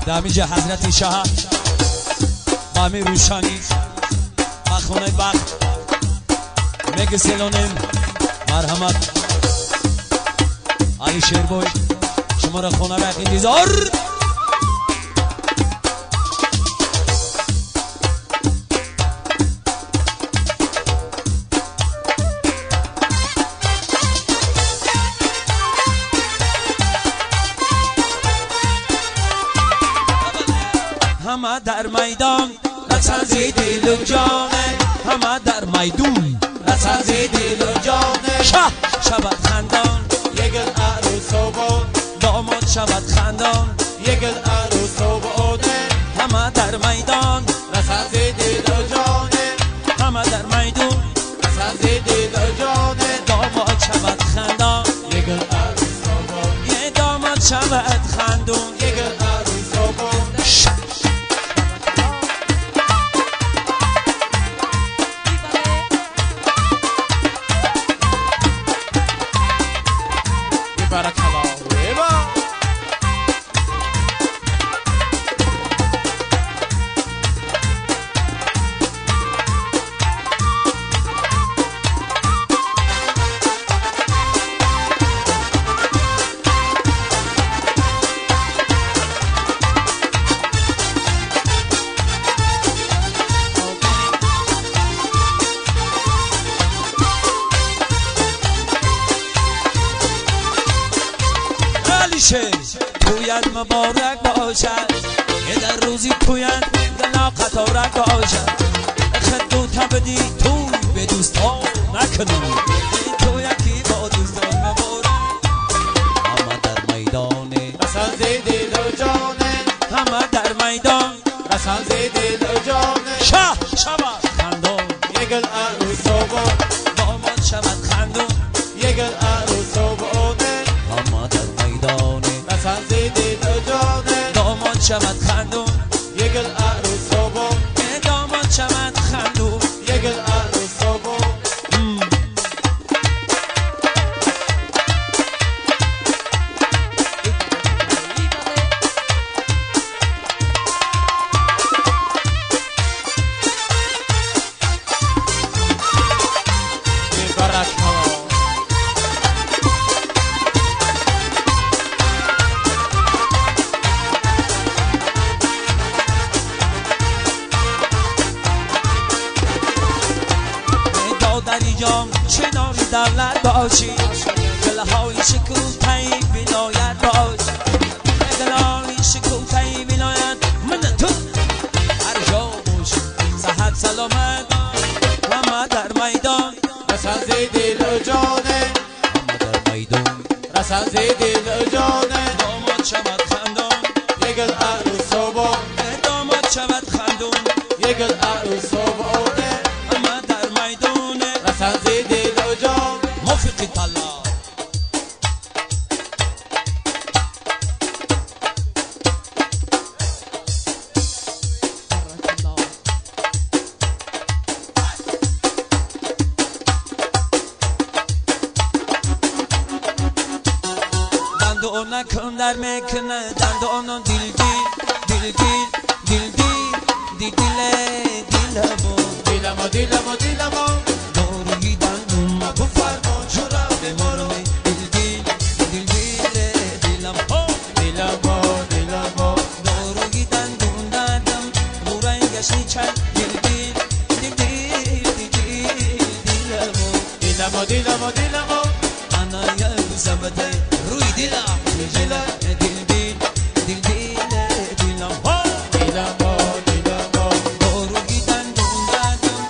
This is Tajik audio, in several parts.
دمیج حضرت شاه بامی روشانی مخونه بخت میگسلونیم مرحمت علی شیربوی شما را خونه بخت انتظار همه در میدان رسن زی دل و جانه همه در میدون رسن زی دل و جانه شه شود خندان یگل عروس و داماد شود خندان یگل عروس و همه در میدان رسن زی دل و جانه همه در میدون رسن زی دل و جانه داماد شود خندان یگل عروس و یه داماد شود خندون یگل عروس و تویت مبارک باشد یه در روزی تویت دلا قطارک باشد خدو تبدی توی به دوستان نکنی تو یکی با دوستان مبارک همه در میدان رسن زی دل و جانه همه در میدان رسن زی دل و جانه شه شود خندان یگل عروس و داماد شود خندون یگل عروس و همه در میدان رسن زی دل و جانه داماد شود خندون یگل عروس و داماد شود خندون یگل عروس و دولت باشی دلهای شکوفه ولایت باش دلهای شکوفه ولایت من تو هر جا باش صحت سلامت همه در میدان رسن زی دل و جانه همه در میدان رسن زی دل و جانه داماد شود خندان یگل عروس و داماد شود خندون یگل عروس و همه در میدان رسن زی دل موفقی طلا دندونه کن در میکنه دندونم دیل دیل دیل دیل دیل دیل دیل دیلمو دیلمو دیلمو دیلمو دوری دندون ما بفرما چرا بمارو دیل دیل دیل دیل دیلمو دیلمو دیلمو دوری دندون دادم رنگش چند دیل دیل دیل دیل دیل دیلمو دیلمو دیلمو دیلمو انا یا زبده روی دیلم دیلم دیل دیل دیل دیل دیلمو دیلمو دیلمو دوری دندون دادم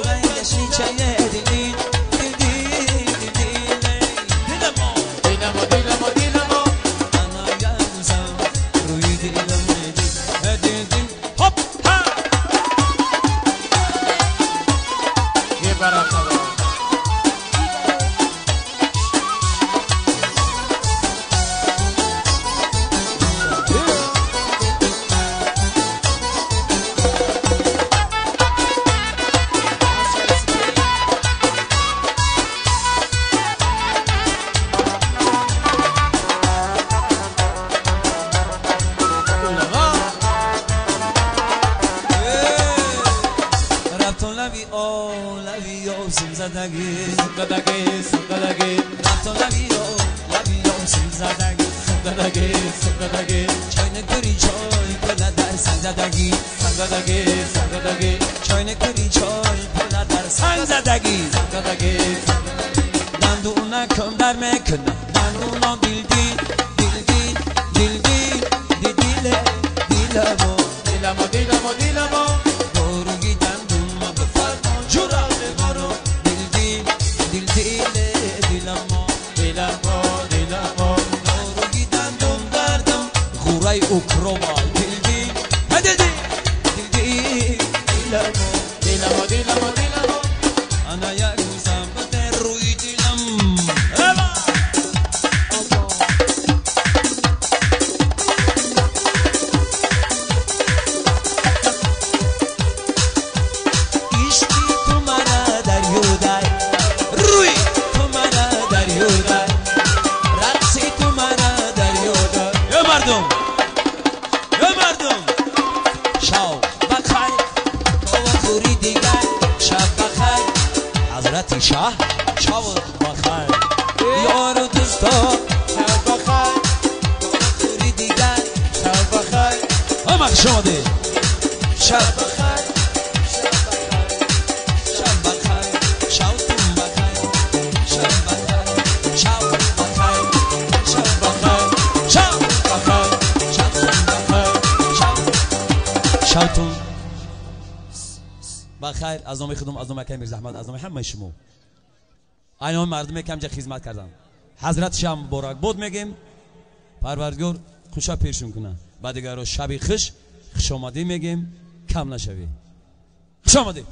رنگش چند دیل دیل دیل دیل دیلمو دیلمو دیلمو دیلمو انا یا زبده روی دیلم دیل دیل دیل هوپ ها یه برکت زدگی زدگی زدگی رفت لبیو لبیو سیل زدگی زدگی زدگی چای نکری چای پلا در سنگ زدگی زدگی زدگی چای نکری چای پلا در سنگ زدگی زدگی دندونکم در میکنم دندونم دیل دیل دیل دیل دیل دیل دیل دیلمو دیلمو دیلمو دیلمو گروگی دندونم بفرما جورا ببارو دیل دیل دیل دیل دیلمو دیلمو دیلمو گروگی دندون دردم غورای اوکروما دیل دیل دیل دیل دیل دیلمو دیلمو دیلمو دیلمو انا یک روزم به روی دیلم شاه شب بخیر یار و دوستا شب بخیر خوری دیگر شب بخیر همه شاده شب بخیر شب بخیر شبتون بخیر شب بخیر شب بخیر شب بخیر شب بخیر شبتون بخیر شب شبتون بخیر. از نام خودم، از نام اکای میرزا احمد، از نام همه شما اینا مردم که همجا خدمت کردن حضرت شام مبارک بود میگیم. پروردگار خوشا پیشون کنه. بعد دیگر شبی خوش خوش آمدی میگیم. کم نشوی. خوش آمدی.